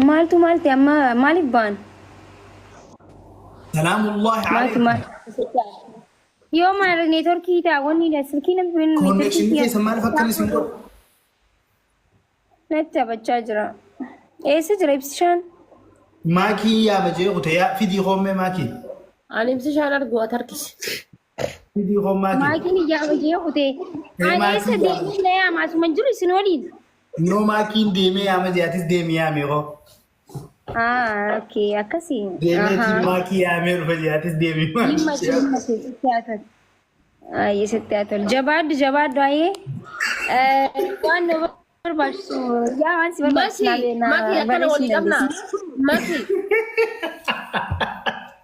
Maaltu maal ta'e amma maaliif ba'an? Salaamullahi Maaltu alaikum. maal? Yoo maal neetworkii ta'a wanni silkii namni neetworkii Connection keessa maaliif akkana isin godhu? Natti taphachaa jira. Eessa jira ibsishaan? Maakii yaama jee kute yaa fidii koommee maakii. Ani ibsishaan argu ati harkisi. Fidii koo maakii. Maakiin iyyaa jee kutee. Ee, Ani maakiin eessa yaama. deemee na yaama asuma jiru isin waliin. Noo maakiin deemee yaama jee atis deemi yaame koo. Ah, okay, akkasii. Deemeetiin maakii yaamee dhufa jee atis deemi Dhimma maakii. dhimma sitti haa tolu. Ayyee sitti haa tolu. Jabaadhu jabaadhu ayyee. Waan nu barbaachisu yaa waan si barbaachisu Maki, naa Maki akkana barreessuu walii qabna. dandeessi. Maki.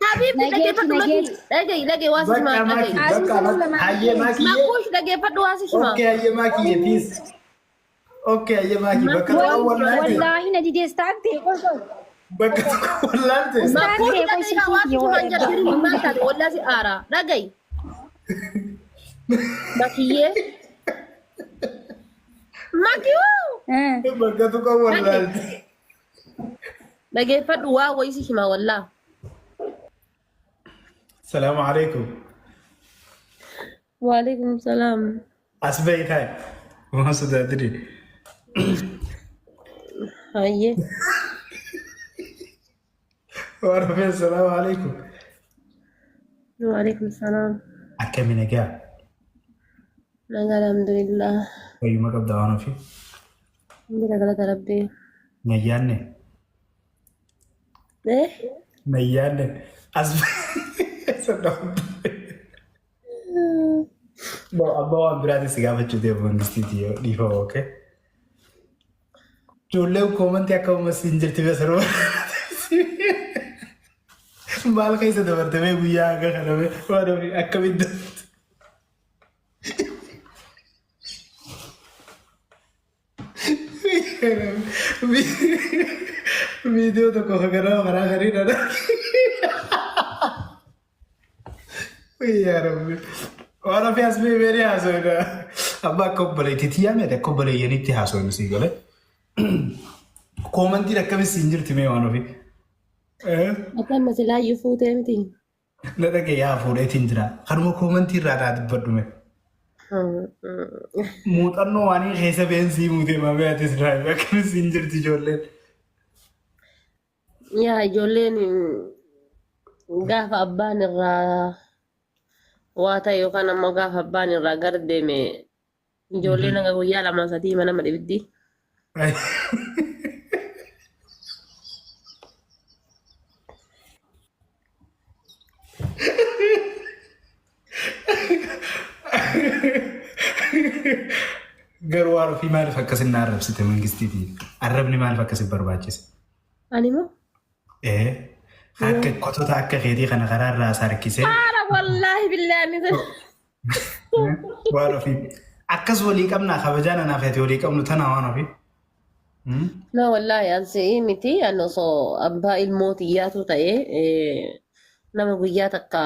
Habiibti Nageetti dhaggeeffadhu Maki. nageetti. Dhaga'i dhaga'i waa si himaa Bakka dhaga'i. maakii bakka bakka hayyee maakii. Makuush dhaggeeffadhu waa si himaa. Okay hayyee maakii peace. Okay hayyee maakii bakka tokko wallaalte. Wallaahi na didees taate qoy qoy. Bakka tokko wallaalte. Makuush Taate qoy dhaga'i kaa waa si silkii himaan jedha. Maal taate wallaa si aaraa. Dhaga'i. Makiyyee. Maki wuu. Bakka tokko wallaalte. Dhaggeeffadhu waa wayii si himaa wallaa. Salaamu alaikum. Waalaikum salaam. As bahi taa'e. Waan sodaatini. Hayyee. Waan hafee salaamu alaikum. Waalaikum salaam. Akkami nagaa? Nagaa alhamdulillah. Fayyuma qabda waan ofii. Jira galata rabbii. Nayyaanne. Eh? Nayyaanne. As No, amma waan biraatis si gaafachuu deemu mangistiiti yoo dhiifama okay. Ijoolleen koomantii akka uumas hin jirti beesaruma. Maal keessa dabarte bee guyyaa hanga kana bee waan ofii akkamitti dabarte. Viidiyoo tokko kaganama karaa kanii dhadha. Yaa Rabbi. Waan ofii as bee beerii haasofna. Amma akka obboleettiitti yaamete akka obboleeyyanitti haasofnu sii galee. Koomantiin akkamis siin jirti mee waan ofii. Akka amma silaayyuu fuutee miti. Na dhagee yaa fuudheetiin jira. Kanuma koomantii irraa naa dubbadhu mee. Muuxannoo waanii keessa been sii muutee maamee atis naa akkamis siin jirti ijoolleen. Yaa ijoolleen gaafa abbaan irraa waa ta'e yookaan ammoo gaafa abbaan irraa gar deeme ijoolleen hanga guyyaa lama sadii mana nama dhibdi. Garuu waan ofii maaliif akkasin na arrabsite mangistiitii? Arrabni maaliif akkasin barbaachise? Ani moo? Ee, akka kotota akka keetii kana karaa irraa as harkisee Haara wallaahi billaahi ani waan ofii akkas walii qabnaa kabajaan anaaf ati walii qabnu tana waan ofii. No wallaahi an si'ii miti an osoo abbaa ilmoo xiyyaatu ta'e nama guyyaa takka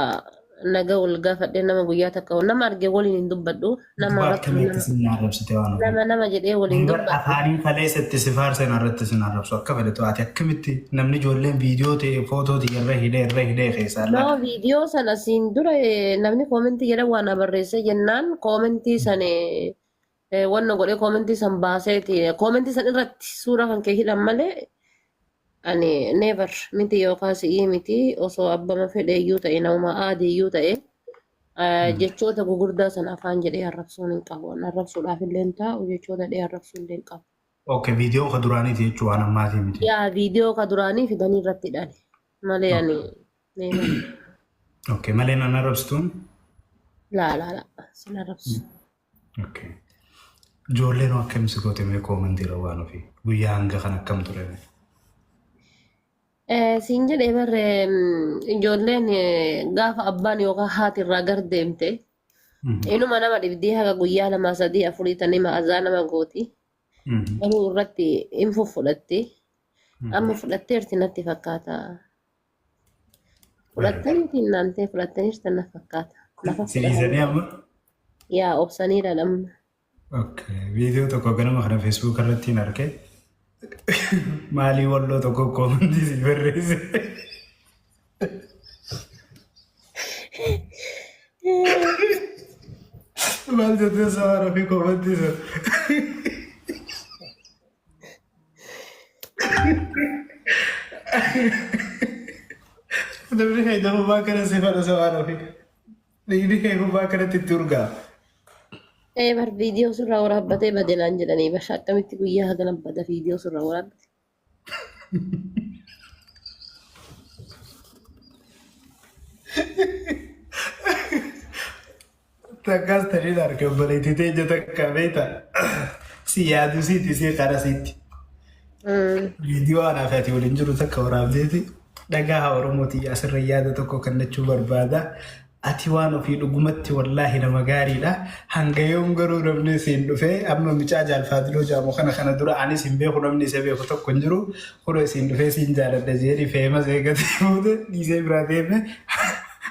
naga wal gaafadhe nama guyyaa takka nama arge waliin hin dubbadhu nama Dubbaa irratti akkamii nama akkasin na arrabsite waan ofii. nama nama jedhee waliin Bar dubbadhu. afaaniin kaleessa itti si faarsan irratti sin arrabsu akka fedhe ati akkamitti namni ijoolleen viidiyoo ta'e footoo ta'e irra hidhee irra hidhee keessaa No laata. viidiyoo sana siin dura namni koomentii jedhan waan na barreesse jennaan koomentii sana wanna godhee koomentii san baaseeti koomentii san irratti suuraa kan kee hidhan malee ani never miti yookaan si'ii miti osoo abbama fedhe iyyuu ta'e namuma aadii iyyuu ta'e jechoota gugurdaa san afaan jedhee arrabsuun hin qabu. An arrabsuudhaaf illee hin taa'u jechoota jedhee arrabsuu illee hin qabu. Okay, viidiyoo ka duraaniiti jechuun waan ammaatii miti. Yaa viidiyoo ka duraanii fidanii irratti hidhani malee ani never. Okay, malee nan arrabsituun. Laa laa laa sin arrabsu. Okay. Ijoolleen hoo akkam si goote mee koomantii irra waan ofii guyyaa hanga kan akkam ture mee? Siin jedhee barre ijoolleen gaafa abbaan yookaan haati irraa gar deemte inuma nama dhibdii haga guyyaa lamaa sadii afurii tan ima azaa nama gooti. Garuu irratti hin fuffudhatti. Amma fudhatteerti natti fakkaata. Fudhattaniiti naantee fudhattaniirta na fakkaata. Lafa Si dhiisanii fudhatanii. amma? Yaa obsaniidha namni. Okay. Viidiyoo tokko ganama kana Facebook irratti hin arge. Maalii walloo tokko koomantii si barreesse. Maal jettee sawaan ofii koomantii sun? Namni fayyadamummaa kana si fadha sawaan ofii. Dhiigni kee gubbaa kanatti itti urgaa. Ee bar viidiyoo surraa waraabbatee bade naan jedhanii basha akkamitti guyyaa hagana bada viidiyoo surraa waraabbate. Takkaas taniin harka obboleettii teenya takka beekta. Si yaadu siiti si qara sitti. Viidiyoo anaa fi ati waliin jiru takka waraabdeeti dhagaa Oromooti asirra yaada tokko kennachuu barbaada. Ati waan ofii dhugumatti wallaahi nama gaariidha. Hanga yoom garuu namni siin dhufee amma micaa jaalfaadiloo jaamu kana kana dura anis hin beeku namni isa beeku tokko hin jiru. Kunoo isiin dhufee siin jaaladha jeeni feemas eegatee booda dhiisee biraa deeme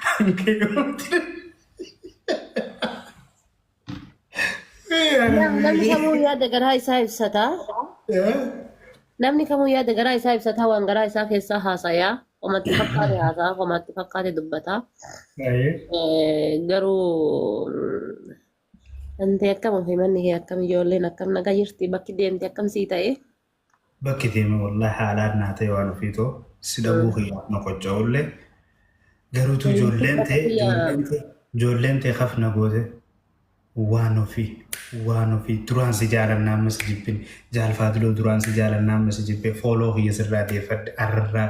hanga yoomti. Namni kamuu yaada garaa isaa ibsata. Namni kamuu yaada garaa isaa ibsata waan garaa isaa keessaa haasayaa. Homatti fakkaate haasaa, homatti fakkaate dubbata. Garuu Antee akkam ofii manni kee akkam ijoolleen akkam nagaa jirti bakki deemte akkam sii ta'e. Bakki deeme wallahi haalaan naa ta'e waan ofii too si dhabuu kiyyaaf na qocca'ullee garuutu ijoolleen ta'e ijoolleen ta'e ijoolleen ta'e kaf na goote waan ofii waan ofii duraan si jaalannaa amma si jibbin jaalfaadiloo duraan si jaalannaa amma si jibbe fooloo kiyya sirraa deeffadhe arrarraa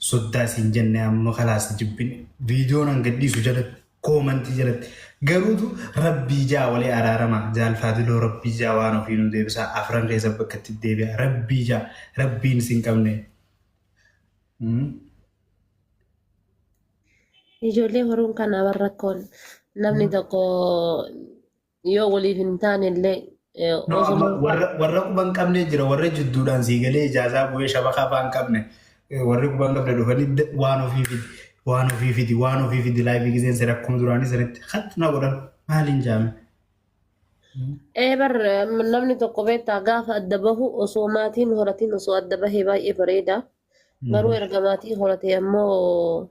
soddaa siin jenne amma kalaa si jibbin viidiyoon an gadhiisu jalatti koomantii jalatti garuutu rabbii jaa walii araarama jaal faadiloo rabbii jaa waan ofii nu deebisaa afran keessa bakka itti deebi'a rabbii jaa rabbiin isin qabne. Ijoollee horuun kana rakkoon namni tokko yoo waliif hin taane illee No, osoo amma warra quba hin qabne jira warra jidduudhaan sii galee ijaazaa bu'ee shabakaa fa'aa hin qabne warri quba hin qabne dhufanii waan ofii fidi waan ofii fidi waan ofii fidi laayifii giseen sira akkuma duraanii sanitti hatt na godhan maaliin jaame. Ee bar namni tokko beektaa gaafa adda bahu osoo maatiin horatiin osoo adda bahee baay'ee bareeda. Garuu erga maatii horate ammoo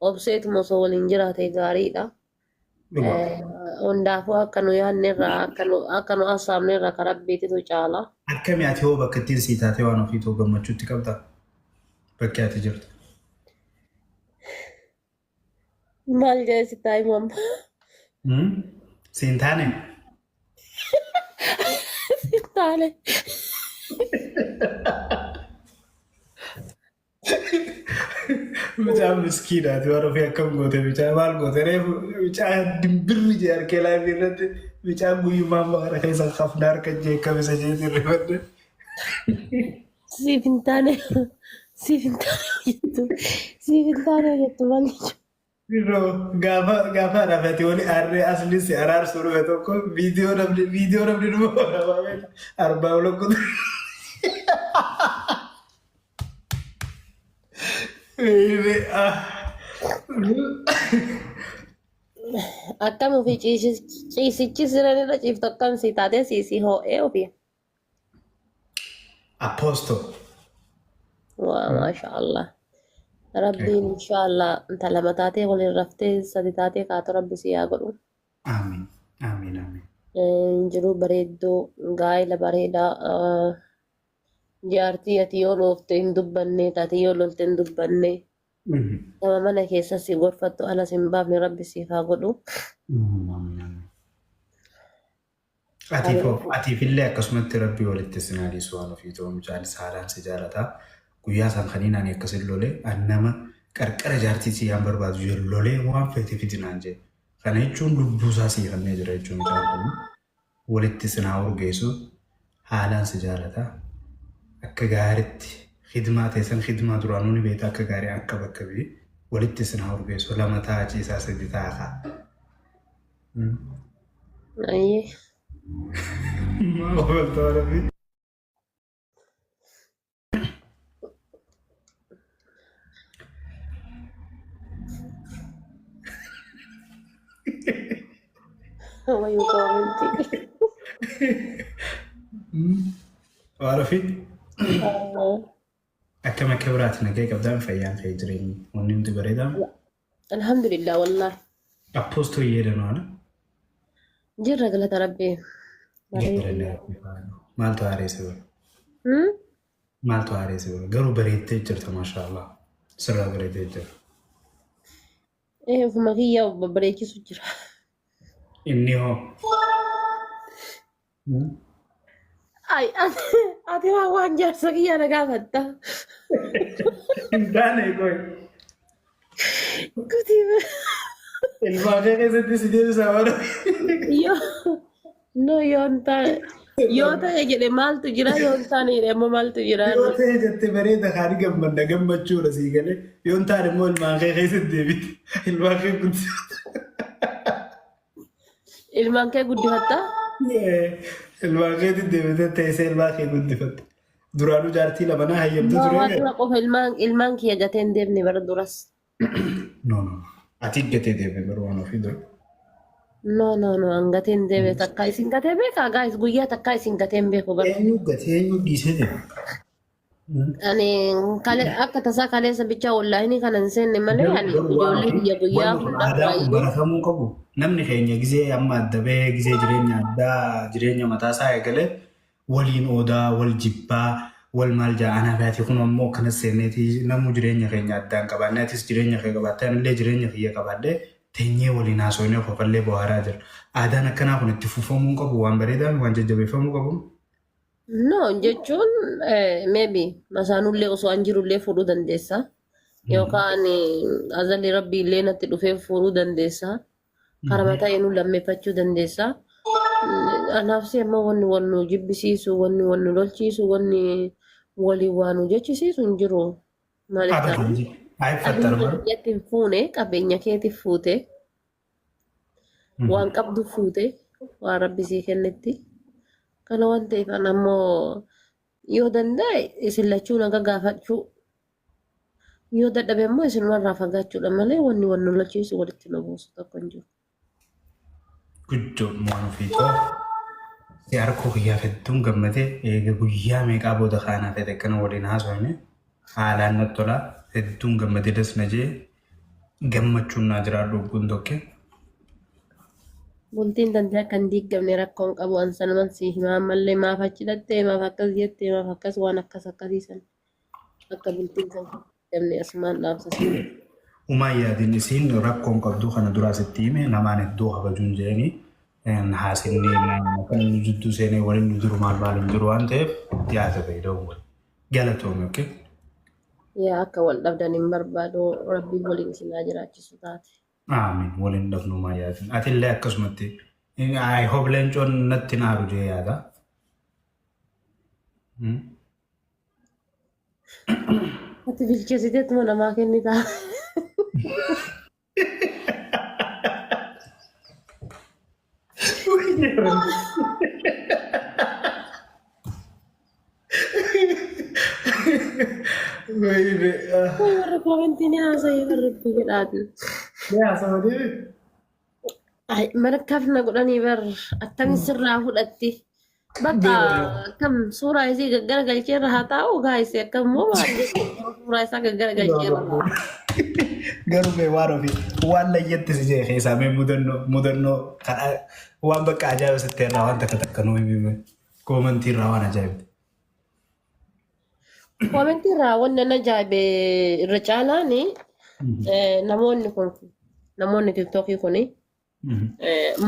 obseetuma osoo waliin jiraate gaariidha. Dhugaa. Hundaafuu akka nu yaadne irraa akka nu hasaabne irraa ka rabbiititu caala. Akkami ati hoo bakka ittiin sii taatee waan ofii too gammachuutti qabda bakki ati jirtu. Maal jedhee sitti haa himu amma? Hmm? Siin taane? Sitti taane. Mucaan miskiinaati waan ofii akkam goote mucaa maal goote reefu mucaa dimbirri jee harkee laafii irratti mucaan guyyumaa amma kana keessa kafna harka jee kamisa jeetiin rifadhe. Siif hin taane. Siif hin taane jettu. Siif hin taane jettu maal jechuudha? No, gaafa gaafa rafate wali arree asli si araarsuu dhufe tokko viidiyoo namni dhuma waraabame arbaa olokkutu. Akkam ofii ciisichi siran irra ciiftu akkam si taatee siisii hoo'ee ofii. Apostle. Waa maasha Allah. Rabbiin inshaallah intala lama taatee waliin raftee sadi taatee kaatu rabbi si haa godhu. Amiin. Amiin. Amiin. Jiruu bareedduu gaa'ela bareedaa jaartii ati yoo dhoofte hin dubbanne ati yoo lolte hin dubbanne nama mana keessa si gorfattu ala si hin baafne rabbi siif haa godhu. Amiin. Amiin. Atiif illee akkasumatti rabbi walitti isin haa dhiisu waan ofii ta'u mucaan saalaan si jaalata. Guyyaa isaan kaniin ani akkasin lolee an nama qarqara jaartii si yaan barbaadu jedhu lolee waan feete fidi naan jedhe. Kana jechuun lubbuu isaa sii kennee jira jechuun mucaan kun walitti isin haa urgeessu haalaan si jaalata. Akka gaariitti khidmaa teessan khidmaa duraanuu ni beekta akka gaarii akka bakka biyyi walitti isin haa urgeessu lama ta'a ciisaa sadi ta'a kaa. Ayyee. Maal ooltaa rabbi. Wayyuu koomentii. Waan ofii akkam akka biraati nagee qabdaan fayyaan kee jireenyi wanni hundi bareedaa. Alhamdulillah wallahi. Appoostoo yeedhanoo ana. Jirra galata rabbii. Bareeda. Maaltu haareesse bara? Maaltu haareesse bara? Garuu bareeddee jirta maashaallah. Sirraa bareeddee jirta. Ee ofuma kiyya babbareechisu jira. Inni hoo? Ay ati waan jaarsa kiyya na gaafatta. Hin taane koy. Kuti Ilmaa kee keessatti si deebisaa bara. yoo no yoo hin taane yoo ta'e jedhe maaltu jira yoo hin taane jedhe ammoo maaltu jira. Yoo ta'e jette bareeda kaani gammadda gammachuudha sii galee. Yoo hin taane immoo ilmaan kee keessatti deebite. Ilmaan kee guddifata. Ilmaan kee guddifatta. Ilmaan keetti deebite teessee ilmaan kee guddifatte. Duraanuu jaartii lamanaa hayyamte Waan ture. dura qofa ilmaan kiyya gatee hin deemne bara duras. No no. Ati gatee deemte garuu waan ofii dura. No no no an gatee hin deemne takka isin gatee beekaa guys guyyaa takka isin gatee hin beeku bara. Eenyu gatee eenyu dhiisee deema? Ani kale akka tasaa kaleessa bichaa wallaahi kana hin seenne malee ani ijoollee kiyya guyyaa Wanni kun hunda aadaa kun baay'ee. baratamuu qabu. Namni keenya gizee amma adda bahee gizee jireenya addaa jireenya mataa isaa eegalee waliin oodaa, wal jibbaa, wal maal jaa anaa fi ati kun ammoo akkana seenneeti namuu jireenya keenya addaan qabaannee atis jireenya kee qabaattee anillee jireenya kiyya qabaadhee teenyee waliin haasofnee kofallee bohaaraa jira. Aadaan akkanaa kun itti fufamuu hin qabu waan bareedaa waan jajjabeeffamuu qabu. No jechuun maybe masaanullee osoo an jirullee fuudhuu dandeessa. Yookaan azalli rabbii illee natti dhufee fuudhuu dandeessa. Karaa ta'een lammeeffachuu dandeessa. Anaaf si ammoo wanni wal nu jibbisiisu, wanni wal nu lolchiisu, wanni waliin waa nu jechisiisu hin jiru. Maaliif ta'a? Abadan. Ay fattar Qabeenya bara. kiyyatti hin fuune, qabeenya keetiif fuute, waan qabdu fuute, waan rabbi sii kennetti. Kana waan ta'eef an ammoo yoo danda'e isin lachuu naga gaafachuu yoo dadhabe ammoo isinumarraa fagaachuudha malee wanni wal nu lolchiisu walitti nu buusu tokko hin jiru. Guddoo waan ofii too. Si harkoo kiyyaaf hedduun gammadee eega guyyaa meeqaa booda kaanaa fedhe akkana waliin haasofne haalaan natti tola hedduun gammadee das na jee gammachuun naa jiraadhu ogguun tokke. Bultiin tantee akka hin diigamne rakkoon qabu an sanuman si himaa ammallee maaf achi dhattee maaf akkas jettee maaf akkas waan akkas akkasii san akka bultiin kan hin diigamne asumaan dhaamsa si. Umaan yaadin isiin rakkoon qabdu kana duraa sitti hime namaan hedduu kabajuun jedhanii haasinni kan inni jidduu seenee waliin nu jiru maal maal hin jiru waan ta'eef yaada fayyadamu. Galatoome okay. Yaa akka wal dhabdan hin barbaadu rabbiin waliin isin haa jiraachisu taate. Aamin waliin dhabnu maa yaadin. Atillee akkasumatti I hope leencoon natti naaru jee yaada. Ati bilcheessiteetuma namaa kennitaa. Wayne. Warri koomentii ni haasa'e warri itti jedhaati. Yaa sama deebi. Ay, mana kafna godhanii bar akkamiin sirraa fudhatti. Bakka akkam suuraa isii gaggara galcheerra haa taa'u gaayisee akkam moo maal jechuudha suuraa isaa gaggara galcheerra taa'u. Garuu mee waan ofii waan layyatti si jee keessaa mee mudannoo mudannoo kan waan bakka ajaa'iba sitti irraa waan takka takka nuu himi koomentii irraa waan ajaa'iba. Koomentii irraa wanni na ajaa'ibe irra caalaan namoonni kun namoonni tiktookii kun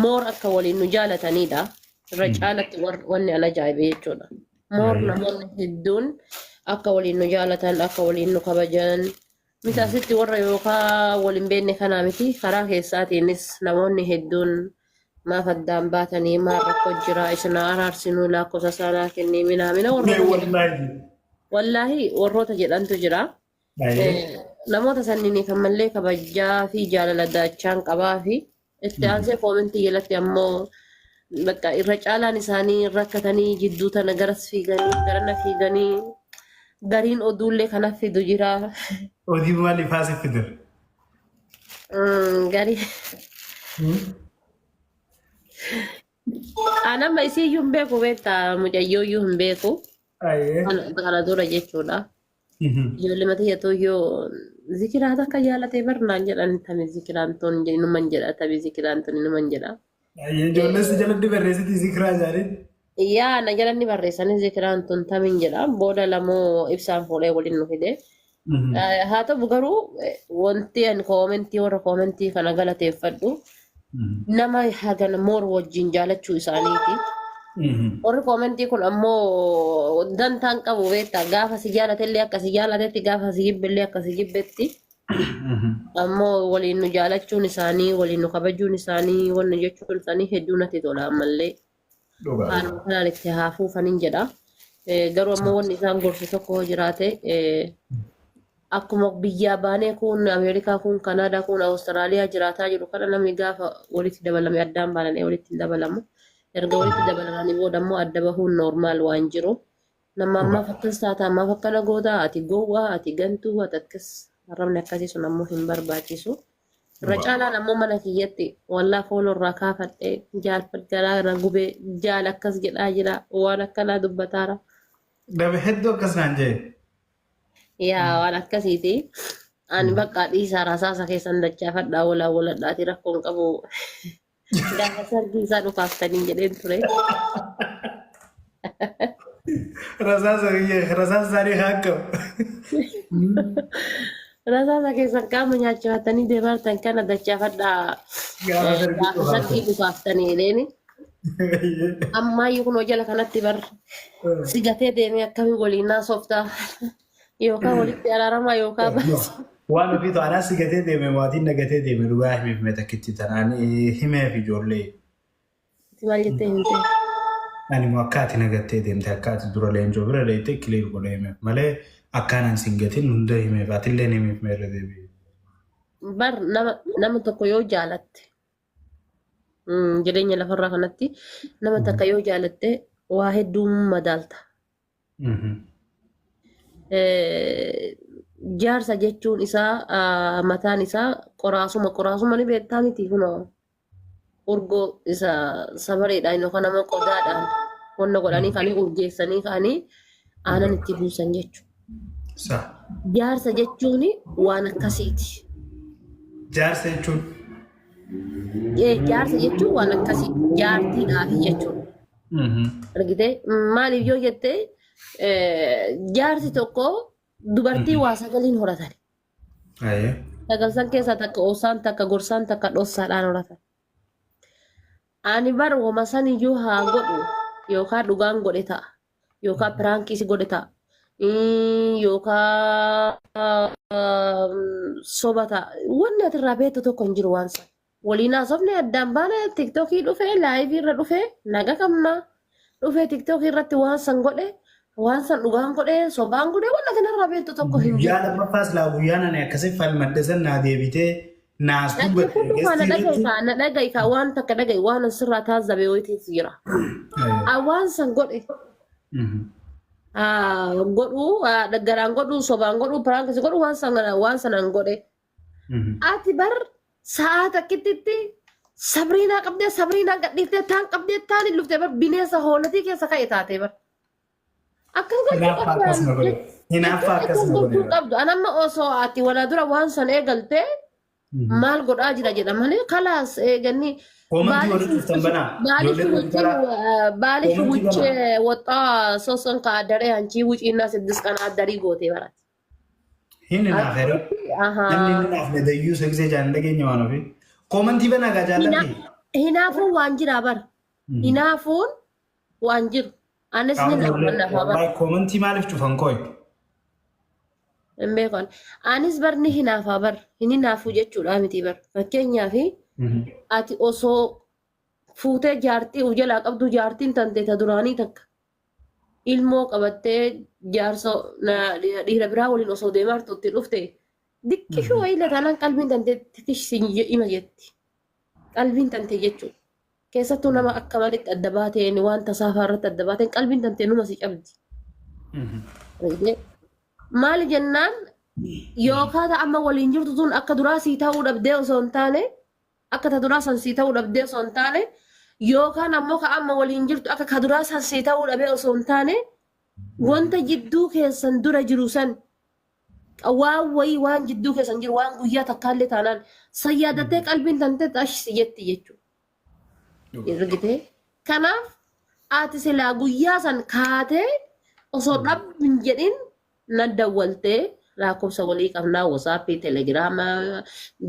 moor akka waliin nu jaalatanidha. Irra caalatti wanni an ajaa'ibe jechuudha. Moor namoonni hedduun akka waliin nu jaalatan, akka waliin nu kabajan. Miti asitti warra yookaan wal hin beekne kanaa miti karaa keessaatiinis namoonni hedduun maaf addaan baatanii maal rakkoo jira isin haa araarsinuu lakkoofsa isaanaa kennii minaamina Mee warroota jedhan. wallaahi. Wallaahi warroota jedhantu jira. Baay'ee. Namoota sanniiniif ammallee kabajaa fi jaalala daachaan qabaa fi itti aansee koomentii jalatti ammoo bakka irra caalaan isaanii rakkatanii jidduu tana garas fiiganii garana fiiganii gariin oduullee kana fidu jira. Odii maaliif haasif fidan? Garii Anamma isii iyyuu hin beeku beektaa mucayyoo iyyuu hin beeku. Ayyee. Kana dura jechuudha. Ijoollee mata iyyuu zikiraa takka jaalatee barnaan jedhan tami zikiraan tun numan jedha tami zikiraan tun numan jedha. Ayyee ijoollee si jalatti barreessiti zikiraa isaanii. Yaa na jalanni barreessanii zikiraan tun tamin jedha. Booda lamoo ibsaan fuudhee waliin nu fide. Haa ta'u garuu wanti ani koomentii warra koomentii kana galateeffadhu nama hagan moor wajjin jaalachuu isaaniiti. Warri koomentii kun ammoo dantaan qabu beektaa gaafa si jaalatellee akka si jaalatetti gaafa si jibbellee akka si jibbetti ammoo waliin nu jaalachuun isaanii waliin nu kabajuun isaanii wanni jechuun isaanii hedduu natti tola ammallee. Dhugaa. Haaluma kanaan itti haa fuufanin jedha. Garuu ammoo wanni isaan gorsu tokko yoo jiraate akkuma biyyaa baanee kun Ameerikaa kun Kanaadaa kun Awustiraaliyaa jiraataa jiru kana namni gaafa walitti dabalame addaan baananii walitti hin dabalamu. Erga walitti dabalamanii booda ammoo adda bahuun normal waan jiru. Nama ammaaf akkas taata ammaaf akkana goota ati gowwaa ati gantuu ati akkas arrabni akkasii sun ammoo hin barbaachisu. Irra caalaan ammoo mana kiyyatti wallaa fooloo irraa kaafadhee jaalfad garaa na gubee jaal akkas jedhaa jira waan akkanaa dubbataara. Nama hedduu akkas naan jee. Yaa waan akkasiiti. Ani bakka dhiisaa rasaasa keessan dachaafadhaa walaa waladhaati rakkoon qabu. Gaafa sargii isaa dhukaaftanii jedheen ture. Rasaasa kiyya rasaasa isaanii haa qabu. Rasaasa keessan qaama nyaachifatanii deemartan kana dachaafadhaa Gaafa sargii gaafa sargii dhukaaftanii jedheeni. Ammaayyuu kunoo jala kanatti bar si gatee deemee akkamiin waliin naasoftaa yookaan walitti araaramaa yookaan baas. Waan ofii ta'anaa si gatee deeme maatiin na gatee deeme dhugaa himeef mee takkitti tanaan himeef ijoollee. Maal jettee himte? Ani immoo akka ati na gattee deemte akka ati dura leencoo bira deemte kiliir godhee himeef malee akkaan sin gatin hunda himeef atillee himeef mee irra deebi'e. Bar nama tokko yoo jaalatte jireenya lafarraa kanatti nama takka yoo jaalatte waa hedduu madaalta. Jaarsa jechuun isaa mataan isaa qoraasuma qoraasuma ni beektaa miti kunoo urgoo isa sabareedhaan yookaan nama qodaadhaan wanna godhanii kanii urgeessanii ka'anii aanan itti buusan jechuudha. Sa. Jaarsa jechuun waan akkasiiti. Jaarsa jechuun Jaarsa jechuun waan akkasii jaartiidhaafi jechuudha. Argitee maaliif yoo jette jaarsi tokko dubartii waa sagaliin horatan. Ayyee. Sagal san keessaa takka oosaan takka gorsaan takka dhossaadhaan horatan. Ani bar wama san iyyuu haa godhu yookaan dhugaan godhe ta'a yookaan piraankiis godhe ta'a yookaan soba ta'a. Wanni ati irraa beektu tokko hin jiru waan san. Waliin haasofne addaan baana tiktookii dhufee laayivii irra dhufee naga qabna dhufee tiktookii irratti waan san godhe waan san dhugaan godhe sobaan godhe wanni ati irraa beektu tokko hin jiru. Guyyaa lammaffaas laa guyyaan ani akkasii falmadde san naa deebitee naas dubbatte Dhaggeeffadhu kaa na gestii dhaga'i irratti. kaa na dhaga'i kaa waan takka dhaga'i waan asirraa taazzabe wayiitiif jira. Waan san godhe godhu garaan godhu sobaan godhu piraankis godhu waan san waan sanaan godhe. Ati bar sa'aa takkittitti sabriinaa qabdee sabriinaa gadhiiftee taan qabdee taan hin luftee bar bineensa hoolatii keessa ka'e taatee bar. Akkas gochuu Hinaaffaa akkas na godhe. Hinaaffaa akkas akkas na gochuu godhe. qabdu. An amma osoo ati walaa dura waan san eegaltee maal godhaa jira jedha malee kalaas eeganni Koomantii warri cuftan banaa. baalish Ijoolleen wucci kompiitaraa baalish koomantii wucci banaa. woxxaa soson ka adaree hanchii wuciinaa siddis kan adarii gootee barate. Hin hinaafeera. Namni hin hinaafne dayyuu seksee jaan dhageenya waan ofii. Koomantii banaa gaa jaalladhi. Hinaafuun waan jira bar. Hinaafuun waan jiru. Anis ni naaf bar. Wallahi koomantii maaliif cufan kooyi? Hin beekan. Anis bar ni hinaafaa bar. Hin hinaafuu jechuudha miti bar. Fakkeenyaaf ati osoo fuutee jaartii of jalaa qabdu jaartiin tante ta duraanii takka ilmoo qabattee jaarsa dhiira biraa waliin osoo deemaa jirtu itti dhufte diqqishuu wayii taanaan qalbiin tante tikish ima jetti. Qalbiin tante jechuudha. Keessattuu nama akka malitti adda baateen waan tasaafaa irratti adda baateen qalbiin tante numa si cabdi. Maali jennaan yookaan amma waliin jirtu tun akka duraa sii ta'uu dhabdee osoo hin taane akka ta duraa san sii ta'uu dhabdee osoo hin taane Yookaan ammoo ka amma waliin jirtu akka ka duraa san sii ta'uu dhabee osoo hin taane wanta jidduu keessan dura jiru san waan wayii waan jidduu keessan jiru waan guyyaa takkaallee taanaan san yaadattee qalbiin tantee ash si jetti jechuudha. Argitee? Kanaaf ati silaa guyyaa san kaatee osoo dhab hin jedhin na dawwaltee lakkoofsa walii qabnaa WhatsAppii, Telegiraama,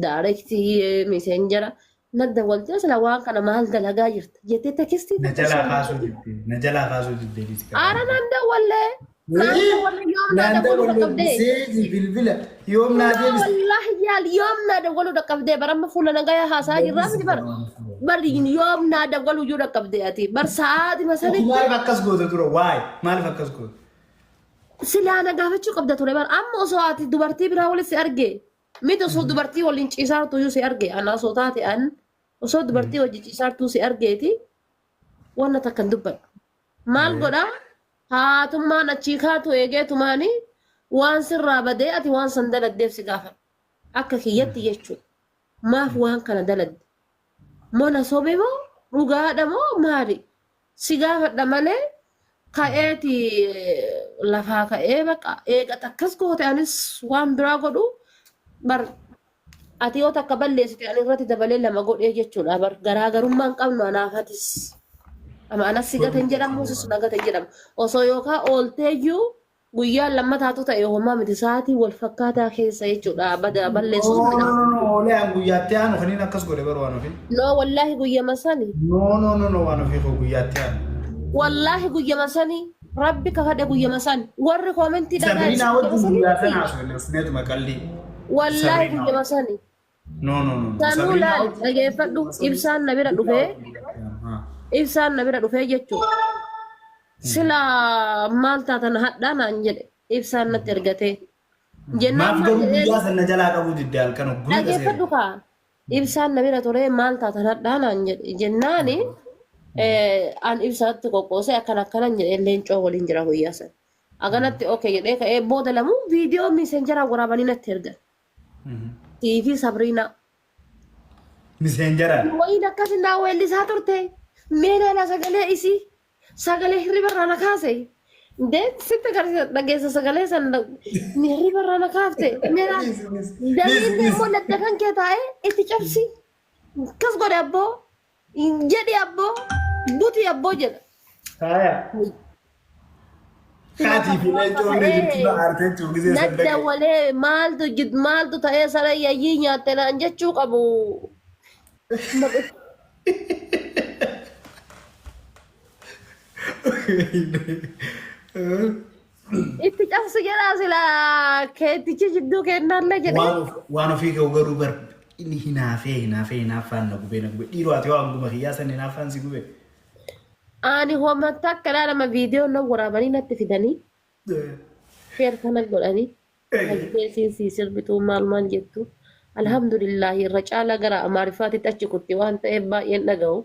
Daarektii, Meseenjera na dawwaltee silaa waan kana maal dalagaa jirta jettee tekistii Na tokko jalaa osoo kaasuu didde. Na jalaa kaasuu didde. Aara naan dawwallee. Naan dawwalle yoom naa Naan dawwaluu dawwalle dhaqqabdee. miseeji bilbila yoom naa deebiste. Wallaahi yaal yoom naa dawwaluu dhaqqabdee bara amma fuula nagayaa haasaa jirraa miti bara. Bari yoom naa dawwaluu iyyuu dhaqqabdee ati bar sa'aatima sanitti Maaliif akkas goota dura? Waay maaliif akkas goota? Silaa na gaafachuu qabda ture bar amma osoo ati dubartii biraa waliin si arge miti osoo dubartii waliin ciisaartu iyyuu si arge ana osoo taate an osoo dubartii wajji ciisaartuu si argeeti wanna takka hin dubbadhu. Maal godhaa haatummaan achii kaatu eegeetumaani waan sirraa badee ati waan san daladdeef si gaafadha. Akka kiyyatti jechuudha. Maaf waan kana daladde? Moo na sobe moo dhugaadha moo maali? Si gaafadha malee ka'eeti lafaa ka'ee baqa eegata akkas goote anis waan biraa godhu bar ati yoo takka balleessite ani irratti dabalee lama godhee jechuudha bar garaagarummaan qabnu anaaf atis ama anas si gate hin jedhamu sis na gate hin jedhamu osoo yookaan oolteeyyuu guyyaan lammataatu ta'e homaa miti sa'aatii wal fakkaataa keessa jechuudha bada balleessuus No, no, no, no, oolee an guyyaatti aanu kaniin akkas godhe bar waan ofii. No wallaahi guyyama sani. No, no, no, no, waan ofii koo guyyaatti aanu. Wallaahi guyyama sani rabbi kakadhe guyyama sani warri koomentii dhagaa Sabriinaa guyyama wajjin sani guyyaa miti. sana haasofne usneetuma qallii. Wallaahi Sabriinaa guyyama sani. No, no, no, no. Sanuu Sabriinaa laal wajjin dhageeffadhu ibsaan na bira dhufee ibsaan na bira dhufee jechuudha. Sila maal taatan hadhaa naan jedhe ibsaan natti ergatee. Jennaan Maaf maal garuu jedheen guyyaa sana jalaa qabuu didde halkan hogguu dhageeffadhu kaa ibsaan na bira turee maal taatan hadhaa naan jedhe jennaani an ibsaatti qoqqoosee akkana akkanan jedhee leencoo waliin jira guyyaa sana. Aganatti okay jedhee ka'ee booda lamuu viidiyoo miisenjaraa waraabanii natti ergan. Siifi Sabriinaa. Miseenjaraan. Wayiin akkas naa weellisaa turte. Mee naana sagalee isii. Sagalee hirriba irraa na kaase. Dee sitti agarsiisa dhageessa sagalee san ni hirriba irraa na kaafte. Mee naa damiin immoo ladda kan kee taa'ee itti cabsi. Akkas godhe abboo. Jedhi abboo. Buti abboo jedha. Faaya. Kaatii fi leencoo bira jirtu na aartee jechuun gisee san Nadda dhagaye. walee maaltu maaltu ta'ee saree yayyii nyaatte naan jechuu qabu. Itti cabsi jedhaa silaa keettichi jidduu kennaallee jedhee. Waan ofii ka'u garuu bar inni hinaafee hinaafee hinaaffaan na gubee na gubee dhiiroo ati waan guma kiyyaa san hinaaffaan si gubee. Ani homa takka ilaalama viidiyoo na waraabanii natti fidanii sheer kana godhanii ajjeesiin sii sirbituu maal maal jettu. Alhamdulillahi irra caalaa gara Amaariffaatitti achi kutti waan ta'eef baay'een dhaga'u.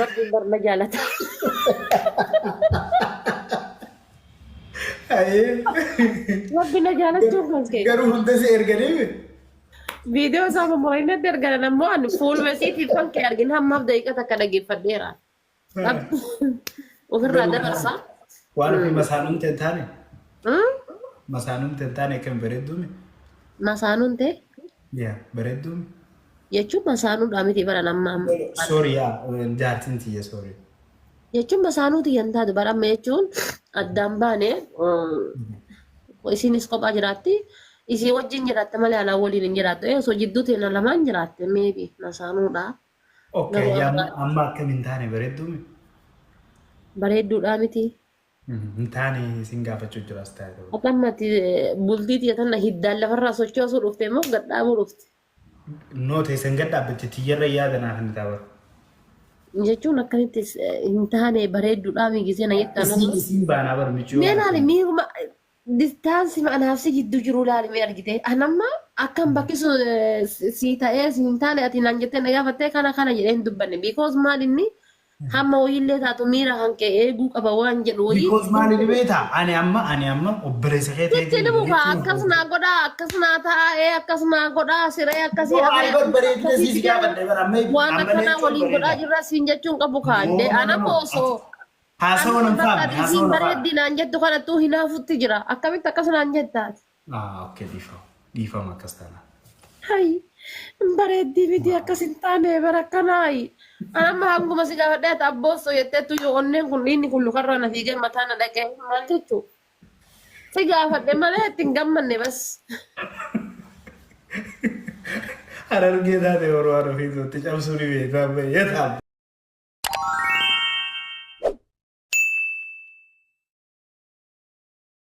Rabbiin bar na jaalata. Rabbi na jaalachuun kan ka'e. Garuu hunda si erganii Viidiyoo isaa mummurinatti natti erganan ammoo ani fuuluma isiitiif kan ka'e argina hammaaf daqiiqa takka dhaggeeffadheera. Ofirraa dabarsa. Waan ofii masaanuun ta'e taane masaanuun ta'e taane kan bareedduumi. Masaanuun ta'e Yaa bareedduumi. jechuun masaanuudhaa miti baran amma amma. Sorry yaa jaartiin tiyya sorry. Jechuun masaanuu tiyyan taatu bara amma jechuun addaan baane isinis kophaa jiraatti. Isii wajjin jiraatte malee anaa waliin hin jiraattu. Osoo jidduu teena lamaan jiraatte maybe masaanuudha. Okay Garuu yaa amma amma akkam hin taane bareedduumi. Bareedduudhaa miti. Hin taane isin gaafachuu jira as taa'e ta'u. Akka ammatti bultii tiyya tana hiddaan lafarraa sochoosuu dhufte immoo gad dhaabuu dhufte. No teessan gad dhaabbatti tiyyarra yaada naaf hin ta'a. Jechuun akkamitti hin taane bareedduudhaa migisee na jettaan Isiin isiin baanaa bar michuu. Mee laali miiruma distaansii anaaf si gidduu jiru laali mee argite. Anamma akkam bakki sun si ta'ee si hin taane ati naan jettee na gaafattee kana kana jedhee hin dubbanne. Because maal inni Hamma wayiillee taatu miira kan kee eeguu qaba waan jedhu wayii. Because maali ni beektaa? Ani amma obboleessa kee Sitti ta'eetiin ni muka jechuun akkas naa godhaa, akkas naa ta'a, ee akkas naa godhaa, siree akkasii Yoo ani afee bar bareedina akkasii sii si gaafadhe bar amma waan amma akkanaa leencoon waliin godhaa bareeda. jirra siin jechuun qabu kaadde. No, no, Ana no, no. osoo Haasawa ani nan bakka faamne, ati haasawa isiin na faamne. bareeddi naan jettu kanattuu hinaafutti jira. Akkamitti akkas naan jettaati? Ah, okay, dhiifama. Dhiifama akkas taana. Hai, bareeddii miti akkas hin taane bara akkanaayi. Ani amma hanguma si gaafadhee ati abboossoo jetteettu yoo onneen kun dhiinni kun lukarraa na fiigee mataa na dhaqee maal jechuu? Si gaafadhe malee itti hin gammanne bas. Harargee taate yeroo waan ofii itti cabsuu ni beektaa baay'ee ta'a.